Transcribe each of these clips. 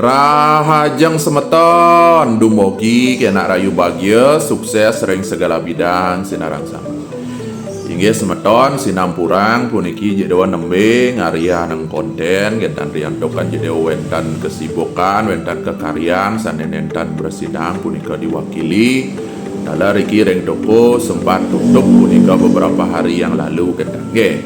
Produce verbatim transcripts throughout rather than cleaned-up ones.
Rahajeng semeton, dumugi kenak rahayu bagia, sukses ring segala bidang, sinareng sami. Inggih semeton, sinampurang puniki Jik Dewa nembe ngaryanang konten, kénten riantukan Jik Dewa wénten kesibukan, wénten kekaryan, sané nénten prasida punika diwakili. Taler riki ring toko sempat tutup punika beberapa hari yang lalu, kénten nggih.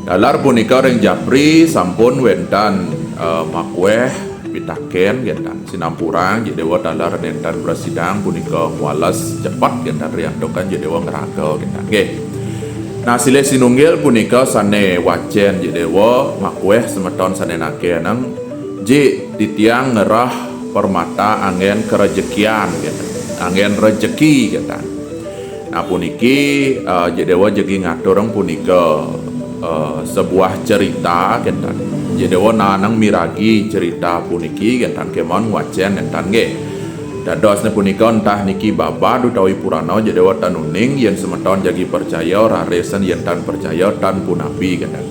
Taler punika ring japri sampun wénten, eh, makuéh pitakén, kénten. Sinampurang, Jik Dewa taler nénten prasida punika ngwales cepet, kénten riantukan Jik Dewa ngraga, kénten. Nggih. Nah, silih sinunggil punika sané wacén Jik Dewa, makuéh semeton sané nakénang, Jik, titiang ngerah permata anggén karejekian, kénten. Anggén rejeki, kénten. Nah, puniki, eh, Jik Dewa jagi ngaturang punika, eh, sebuah cerita, kénten. Jik Dewa naanang miragi cerita puniki, kénten, kémaon ngwacén nénten nggih. Dadosné punika entah niki babad utawi purana, Jik Dewa tan uning, yén semeton jagi percaya, raris yén tan percaya, tan punapi, kénten.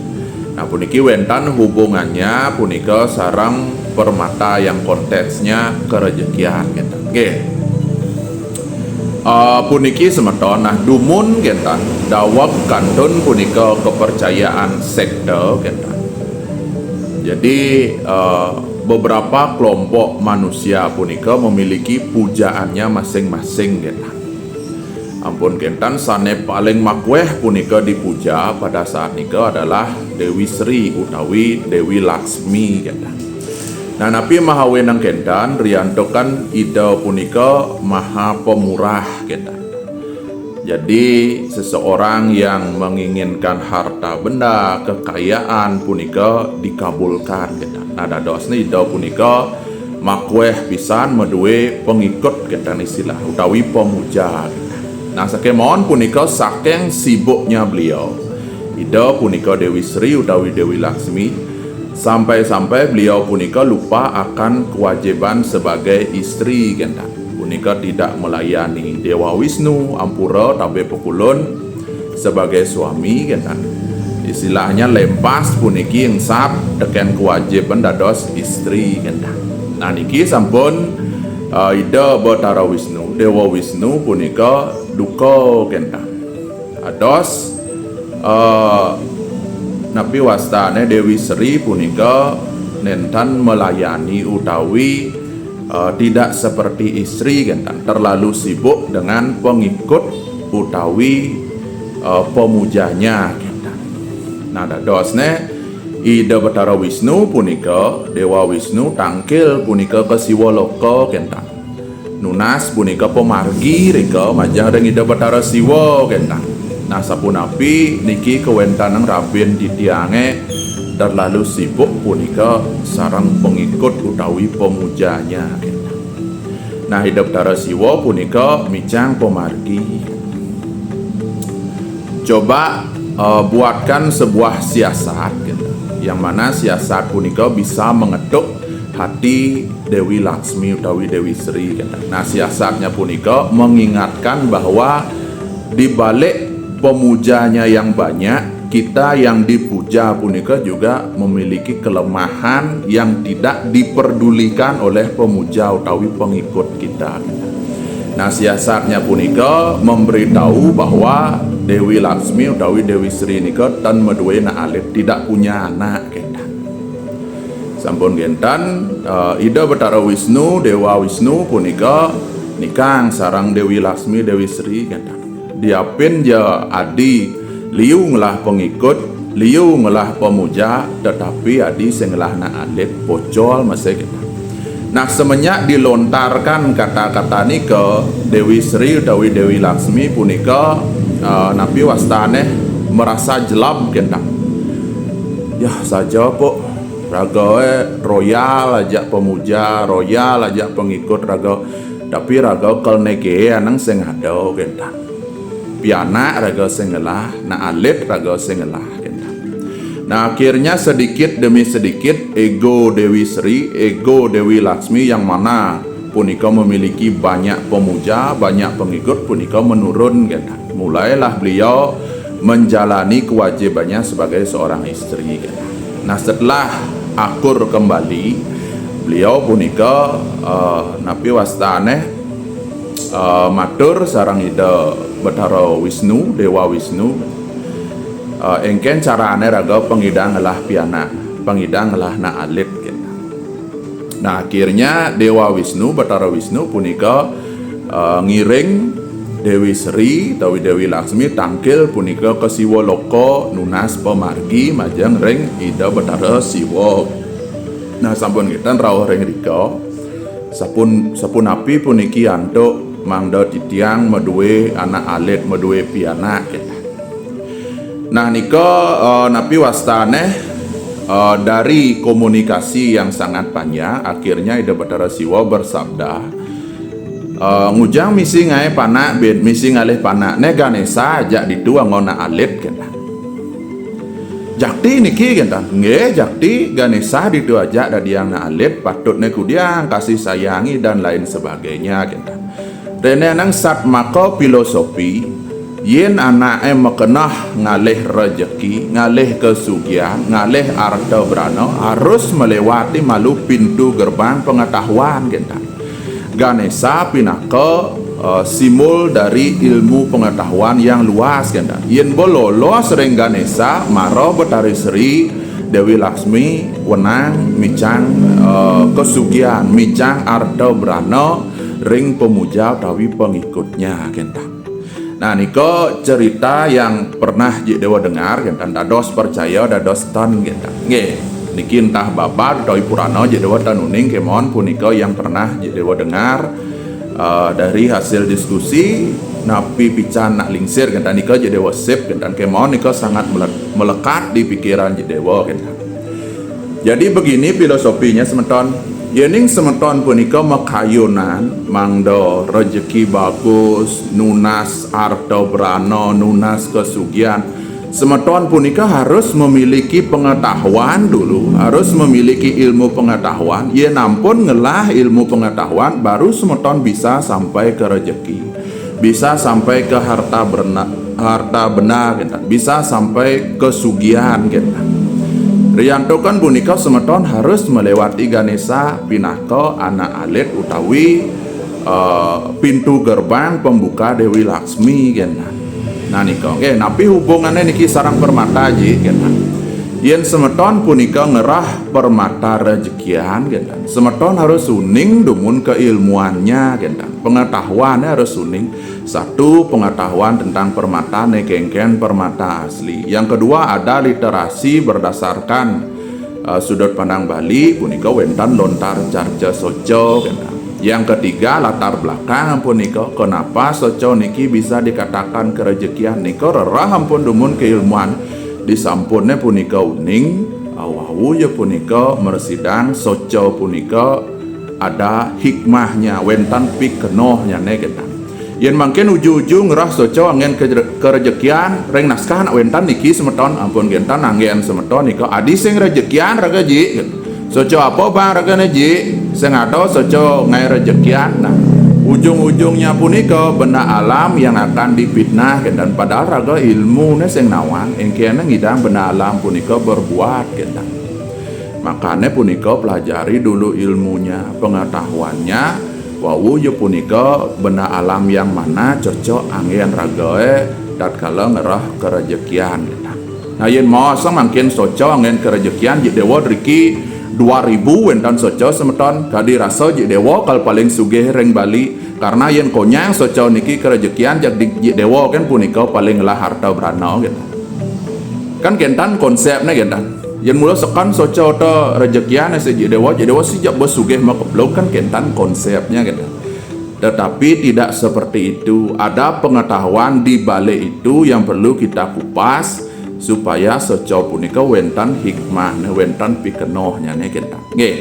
Nah, puniki wénten hubungannya punika sareng permata yang konteksnya kerejekian, kénten. Nggih. Eh, puniki semeton, nah, dumun kénten, daweg kantun punika kepercayaan sekte kénten. Jadi, eh, beberapa kelompok manusia punika memiliki pujaannya masing-masing kénten. Ampun kénten, sané paling makuéh punika dipuja pada saat nika adalah Dewi Sri utawi Dewi Laksmi kénten. Nah, napi mahawenang kénten, riantukan Ida punika Maha Pemurah, kénten. Jadi, seseorang yang menginginkan harta benda, kekayaan punika dikabulkan, kénten. Nah, dadosné Ida punika makuéh pisan madué pengikut, kénten istilah, utawi pemuja, kénten. Nah, sakémaon punika saking sibuknya beliau, Ida punika Dewi Sri utawi Dewi Laksmi, sampai-sampai beliau punika lupa akan kewajiban sebagai istri, kénten. Punika tidak melayani Dewa Wisnu, ampura tabih pakulun sebagai suami, kénten. Istilahnya lempas puniki engsap tekén kewajiban dados istri, kénten. Nah, niki sampun, eh, Ida Betara Wisnu, Dewa Wisnu punika duka, kénten. Dados, eh, napi wastané Dewi Sri punika nénten melayani utawi, eh, tidak seperti istri, kénten, terlalu sibuk dengan pengikut utawi, eh, pemujanya, kénten. Nah, dadosné Ida Betara Wisnu punika, Dewa Wisnu tangkil punika ka Siwa Loka, kénten. Nunas punika pamargi rika majeng ring Ida Betara Siwa, kénten. Nah, sapunapi niki kawéntenang rabin titiangé terlalu sibuk punika sareng pengikut utawi pemujanya, kénten. Nah, Ida Betara Siwa punika micang pamargi. Coba, eh, buatkan sebuah siasat, gitu. Yang mana siasat punika bisa mengetuk hati Dewi Laksmi utawi Dewi Sri, gitu. Nah, siasatnya punika mengingatkan bahwa di balik pemujanya yang banyak, kita yang dipuja punika juga memiliki kelemahan yang tidak diperdulikan oleh pemuja utawi pengikut kita. Nah, siasatnya punika memberitahu bahwa Dewi Laksmi utawi Dewi Sri nika tan madué anak alit, tidak punya anak, kénten. Sampun kénten, eh, Ida Betara Wisnu, Dewa Wisnu punika nikang sareng Dewi Laksmi, Dewi Sri, kénten. Diapin ja adi liu ngelah pengikut, liu ngelah pemuja, tetapi adi sing ngelah anak alit, pocol masih kita. Nah, semenjak dilontarkan kata-kata nika, Dewi Sri utawi Dewi Laksmi punika, eh, napi wastané, merasa jelab, kénten. Ya, saja, Puk. Ragaé royal ajak pemuja, royal ajak pengikut raga. Tapi raga kal negé anang sing ada, kénten. Pianak raga sing ngelah, anak alit raga sing ngelah, kénten. Nah, akhirnya sedikit demi sedikit ego Dewi Sri, ego Dewi Laksmi yang mana punika memiliki banyak pemuja, banyak pengikut punika menurun, kénten. Mulailah beliau menjalani kewajibannya sebagai seorang istri, kénten. Nah, setelah akur kembali, Beliau punika, eh, napi wastane, eh, matur sareng Ida Betara Wisnu, Dewa Wisnu, eh, engken carane raga pangidang ngelah pianak, pangidang ngelah anak alit, gitu. Nah, akhirnya Dewa Wisnu, Betara Wisnu punika, eh, ngiring Dewi Sri utawi Dewi Laksmi tangkil punika ka Siwa Loka nunas pamargi majeng ring Ida Betara Siwa. Nah, sampun ngeten rauh ring rika. Sapun, sapunapi puniki antuk mangda titiang madue anak alit, madue pianak, gitu. Nah, nika, eh, napi wastane, eh, dari komunikasi yang sangat panjang, akhirnya Ida Betara Siwa bersabda, eh, "Ngujang misi ngae panak, ben misi ngalih panak. Ne Ganesa ajak ditu anggon anak alit," gitu. "Jakti niki," gitu. "Nggih, jakti Ganesa ditu ajak dadiang anak alit, patutne kudiang kasih sayangi dan lain sebagainya," gitu. Rene nang satmaka filosofi, yen anake makeneh ngalih rejeki, ngalih kesugihan, ngalih arta brana, harus melewati malu pintu gerbang pengetahuan, gitu. Ganesa pinaka, eh, simbol dari ilmu pengetahuan yang luas, gitu. Yen bo lolos ring Ganesa, mara Betari Sri, Dewi Laksmi, wenang micang, eh, kesugihan, micang arta brana ring pemuja utawi pengikutnya, gitu. Nah, nika cerita yang pernah Jik Dewa dengar, gitu. Dados percaya, dados ten, gitu. Nggih, niki entah babad utawi purana Jik Dewa ten uning, kemon punika yang pernah Jik Dewa dengar, eh, dari hasil diskusi, napi pican nak lingsir, gitu. Nika Jik Dewa sip, gitu. Kemon nika sangat mele-, melekat di pikiran Jik Dewa, gitu. Jadi begini filosofinya, semeton. Yening semeton punika makayunan mangda rejeki bagus, nunas arta brana, nunas kesugihan, semeton punika harus memiliki pengetahuan dulu, harus memiliki ilmu pengetahuan. Yen ampun ngelah ilmu pengetahuan, baru semeton bisa sampai ke rejeki. Bisa sampai ke harta berna-, harta benda, gitu. Bisa sampai kesugihan, gitu. Riantukan punika semeton harus melewati Ganesa pinaka anak alit utawi, eh, pintu gerbang pembuka Dewi Laksmi, gitu. Nah, nika, nggih, napi hubungane niki sareng permata, Jik, gitu. Yen semeton punika ngerah permata rejekian, gitu. Semeton harus uning dumun keilmuannya, gitu. Pengetahuannya harus uning. Satu, pengetahuan tentang permata, ne kengken permata asli. Yang kedua, ada literasi berdasarkan, eh, sudut pandang Bali, punika wenten lontar carca soca, gitu. Yang ketiga, latar belakang punika, kenapa soca niki bisa dikatakan kerejekian, nika rerah ampun dumun keilmuan. Disampune punika uning, wau ya punika mresidang soca punika ada hikmahnya, wenten pikenohnyané, kénten. Yén mangkin uju-uju ngrah soca anggén ke-, karejekian ring naskah nak wénten niki semeton, ampun kénten anggén semeton nika adi sing rejekian raga, Jik. Soca apa bang ragané, Jik? Sing ada soca ngaé rejekian. Nah, ujung-ujungnya punika benda alam yang akan dipitnah, kénten, padahal raga ilmuné sing nawang, éngkéné ngidang benda alam punika berbuat, kénten. Makané punika pelajari dulu ilmunya, pengetahuannya, wau ya punika benda alam yang mana cocok anggén ragaé tatkala ngrah karejekian, kénten. Nah, yén maos mangkin soca anggén karejekian, Jik Déwa driki dua ribu wénten soca semeton, kadi rasa Jik Déwa kal paling sugih ring Bali, karena yén konyang soca niki karejekian, jak di-, Jik Déwa kan punika paling ngelah harta brana, kénten. Kan kénten konsepné, kénten. Yén mula sekan soca ta rejekian si Jik Déwa, Jik Déwa si jak bos sugih makepluk, kan kénten konsepnya, kénten. Tetapi tidak seperti itu. Ada pengetahuan di balik itu yang perlu kita kupas supaya soca punika wénten hikmahné, wénten pikenohnyané, kénten. Nggih.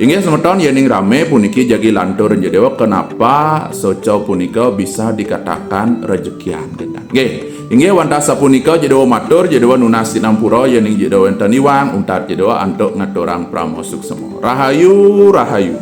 Inggih semeton, yéning ramé puniki jagi lantur Jik Déwa, kenapa soca punika bisa dikatakan rejekian, kénten. Nggih. Inggih wantah sapunika Jik Déwa matur, Jik Déwa nunas sinampura yéning Jik Déwa wénten iwang, untat Jik Déwa antuk ngaturang parama suksma. Rahayu, rahayu.